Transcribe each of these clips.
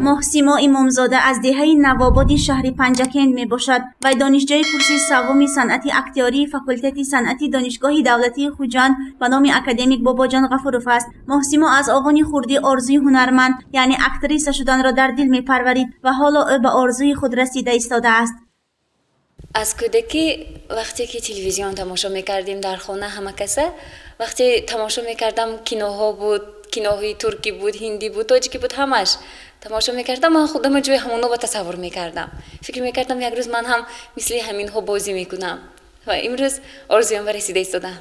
Моҳсимо Имомзода аз деҳаи Навободи шаҳри Панҷакент мебошад. Вай донишҷӯи курси саввуми санъати актёрии факултети санъати Донишгоҳи давлатии Хуҷанд ба номи академик Бобоҷон Ғафуров аст. Моҳсимо аз овони хурдӣ орзуи ҳунарманд, яъне актриса шуданро дар дил мепарварид ва ҳоло ӯ ба орзуи худ расида истодааст. Аз кӯдакӣ, вақте ки телевизион тамошо мекардем дар хона ҳама каса, вақте тамошо мекардам, киноҳо буд, киноҳои туркӣ буд, ҳиндӣ буд, тоҷикӣ буд, ҳамаш тамошо мекардам, ман худама ҷои ҳамонҳо тасаввур мекардам, фикр мекардам, як рӯз ман ҳам мисли ҳаминҳо бозӣ мекунам ва имрӯз орзуям ба расида истодам.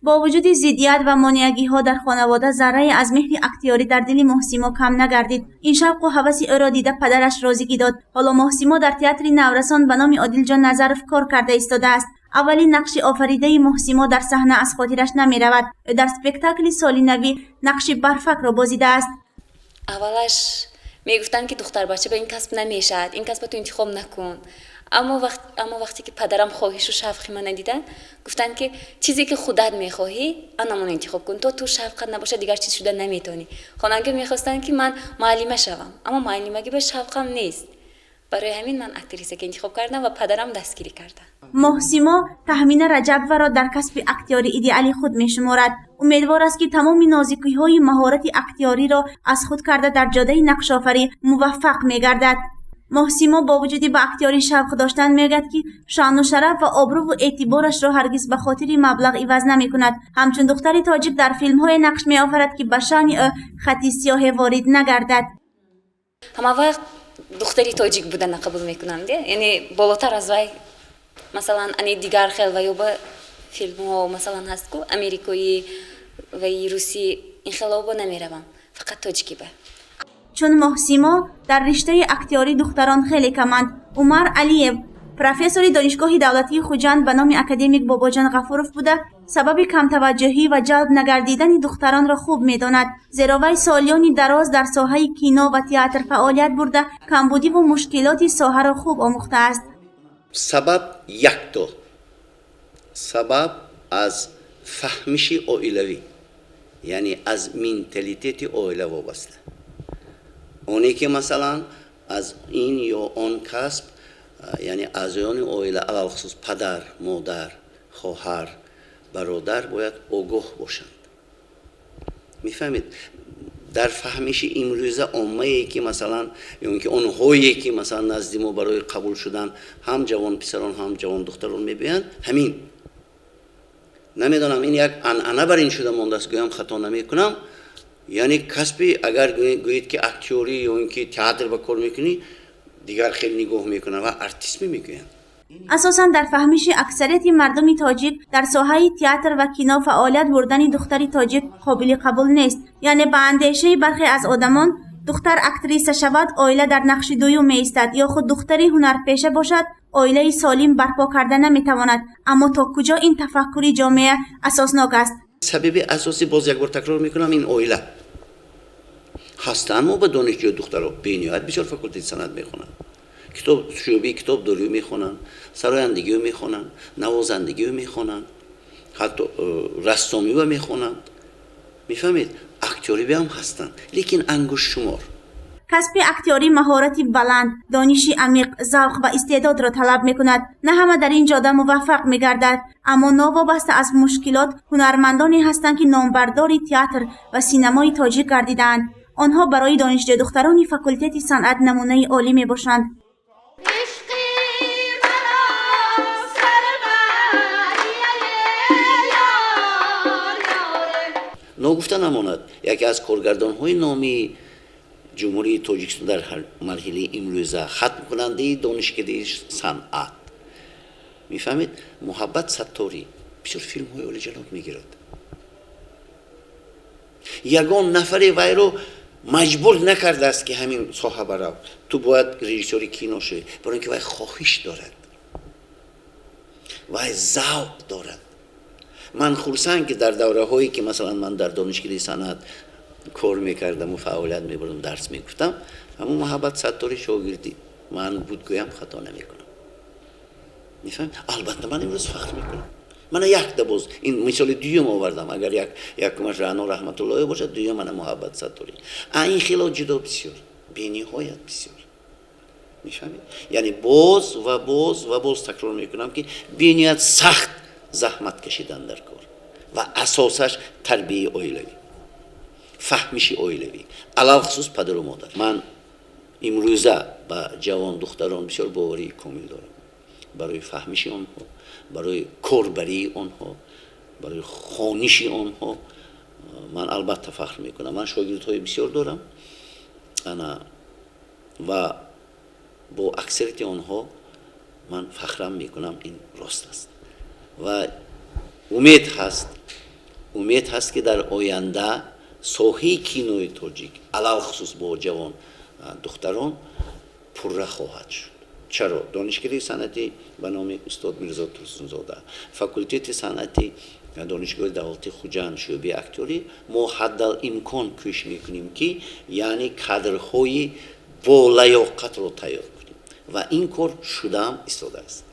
Бо вуҷуди зиддият ва монеагиҳо дар хонавода, заррае аз меҳри актёрӣ дар дили Моҳсимо кам нагардид. Ин шавқу ҳаваси ӯро дида, падараш розигӣ дод. Ҳоло Моҳсимо дар театри наврасон ба номи Одилҷон Назаров кор карда истодааст. Аввалин нақши офаридаи Моҳсимо дар саҳна аз хотираш намеравад. Ӯ дар спектакли соли навӣ нақши Барфакро бозидааст. Аввалаш мегуфтанд, ки духтарбача ба ин касб намешавад, ин касба ту интихоб накун. Аммо вақте ки падарам хоҳишу шавқи мана диданд, гуфтанд, ки чизе ки худат мехоҳӣ, анамоно интихоб кун, то ту шавқат набошад, дигар чиз шуда наметавонӣ. Хонанга мехостанд, ки ман муаллима шавам, аммо муаллимагӣ ба шавқам нест. Барои ҳамин ман актрисака интихоб кардам ва падарам дастгирӣ карданд. Моҳсимо Таҳмина Раҷабоваро дар касби актёрӣ идеали худ мешуморад. Умедвор аст, ки тамоми нозикиҳои маҳорати актёриро аз худ карда, дар ҷодаи нақшофарӣ муваффақ мегардад. Моҳсимо бо вуҷуди ба актёрӣ шавқ доштан, мегӯяд, ки шаъну шараф ва обрӯву эътиборашро ҳаргиз ба хотири маблағ иваз намекунад. Ҳамчун духтари тоҷик дар филмҳое нақш меофарад, ки ба шаъни ӯ хати сиёҳе ворид нагардад. Ҳама вақт духтари тоҷик будана қабул мекунам, де, яъне болотар аз вай, масалан, ани дигар хел ва ё ба филмҳо, масалан, ҳаст ку америкоӣ ваи русӣ, ин хелобо намеравам, фақат тоҷикӣ ба. Чун Моҳсимо дар риштаи актёрӣ духтарон хеле каманд. Умар Алиев профессори Донишгоҳи давлатии Хуҷанд ба номи академик Бобоҷон Ғафуров буда, сабаби камтаваҷҷӯҳӣ ва ҷалб нагардидани духтаронро хуб медонад, зеро вай солиёни дароз дар соҳаи кино ва театр фаъолият бурда, камбудиву мушкилоти соҳаро хуб омӯхтааст. Сабаб якто сабаб аз фаҳмиши оилавӣ, яъне аз менталитети оила вобаста. Оне ки, масалан, аз ин ё он касб, яъне аъзоёни оила, алалхусус падар, модар, хоҳар, бародар бояд огоҳ бошанд. Мефаҳмед, дар фаҳмиши имрӯза оммае ки, масалан, ё ин ки онҳое ки, масалан, назди мо барои қабул шудан ҳам ҷавон писарон, ҳам ҷавон духтарон мебиёянд, ҳамин, намедонам, ин як анъана бар ин шуда мондааст, гӯям, хато намекунам. Яъне касби, агар гӯед, ки актёрӣ ё ин ки театр ба кор мекунӣ, дигар хеле нигоҳ мекунанд ва артист мегӯянд. Асосан дар фаҳмиши аксарияти мардуми тоҷик дар соҳаи театр ва кино фаъолият бурдани духтари тоҷик қобили қабул нест. Яъне ба андешаи бархе аз одамон, духтар актриса шавад, оила дар нақши дуюм меистад, ё худ духтари ҳунарпеша бошад, оилаи солим барпо карда наметавонад. Аммо то куҷо ин тафаккури ҷомеа асоснок аст? Сабаби асосӣ, боз як бор такрор мекунам, ин оила ҳастанд. Мо ба донишҷӯи духтаро бениҳоят бисёр факултети санъат мехонанд, китоб, шӯъбаи китобдориё мехонанд, сарояндагиё мехонанд, навозандагиё мехонанд, ҳатто рассомиё мехонанд. Мефаҳмед, актёрибиам ҳастанд, лекин ангуштшумор. Касби актёрӣ маҳорати баланд, дониши амиқ, завқ ва истеъдодро талаб мекунад. На ҳама дар ин ҷода муваффақ мегардад. Аммо новобаста аз мушкилот, ҳунармандоне ҳастанд, ки номбардори театр ва синамои тоҷик гардидаанд. Онҳо барои донишҷӯдухтарони факултети санъат намунаи олӣ мебошанд. Ишқи маро сарвария, ёр, ёре. Ногуфта намонад, яке аз коргардонҳои номии Ҷумҳурии Тоҷикистон дар марҳилаи имрӯза, хатмкунандаи донишкадаи санъат, мефаҳмед, Муҳаббат Сатторӣ бисёр филмҳои олиҷаноб мегирад. Ягон нафаре вайро маҷбур накардааст, ки ҳамин соҳа барав, ту бояд режиссёри кино шавӣ, барои ин ки вай хоҳиш дорад, вай завқ дорад. Ман хурсанд, ки дар давраҳое ки, масалан, ман дар донишкадаи санъат кор мекардаму фаъолият мебурдам, дарс мегуфтам, ҳамун Муҳаббат Саттори шогирди ман буд, гӯям, хато намекунам. Мефаҳмед, албатта, ман имрӯз фахр мекунам. Мана якта боз ин мисоли дуюм овардам. Агар якумаш Раъно Раҳматуллоева бошад, дуюм мана Муҳаббат Сатторӣ. А ин хело ҷудо бисёр. Бениҳоят бисёр, мефаҳмед? Яъне боз ва боз ва боз такрор мекунам, ки бениҳоят сахт заҳмат кашидан дар кор ва асосаш тарбияи оилавӣ, фаҳмиши оилавӣ, алалхусус падару модар. Ман имрӯза ба ҷавон духтарон бисёр боварии комил дорам барои фаҳмиши онҳо, барои корбарии онҳо, барои хониши онҳо. Ман албатта фахр мекунам, ман шогирдҳои бисёр дорам ана ва бо аксарияти онҳо ман фахрам мекунам. Ин рост аст ва умед ҳаст, умед ҳаст, ки дар оянда соҳаи кинои тоҷик, алалхусус бо ҷавон духтарон, пурра хоҳад шуд. Чаро Донишкадаи санъатӣ ба номи устод Мирзо Турсунзода, факултети санъати Донишгоҳи давлатии Хуҷанд, шӯъбаи актёрӣ, мо ҳаддал имкон кӯшиш мекунем, ки яъне кадрҳои болаёқатро тайёр кунем ва ин кор шудаам истодааст.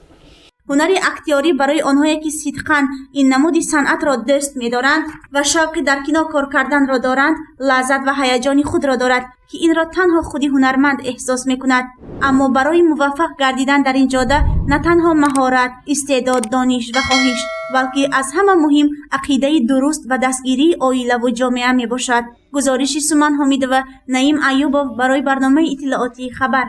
Ҳунари актёрӣ барои онҳое, ки сидқан ин намуди санъатро дӯст медоранд ва шавқи дар кино кор карданро доранд, лаззат ва ҳаяҷони худро дорад, ки инро танҳо худи ҳунарманд эҳсос мекунад. Аммо барои муваффақ гардидан дар ин ҷода на танҳо маҳорат, истеъдод, дониш ва хоҳиш, балки аз ҳама муҳим ақидаи дуруст ва дастгирии оилаву ҷомеа мебошад. Гузориши Суман Ҳомидова, Наим Аюбов барои барномаи иттилоотии «Хабар».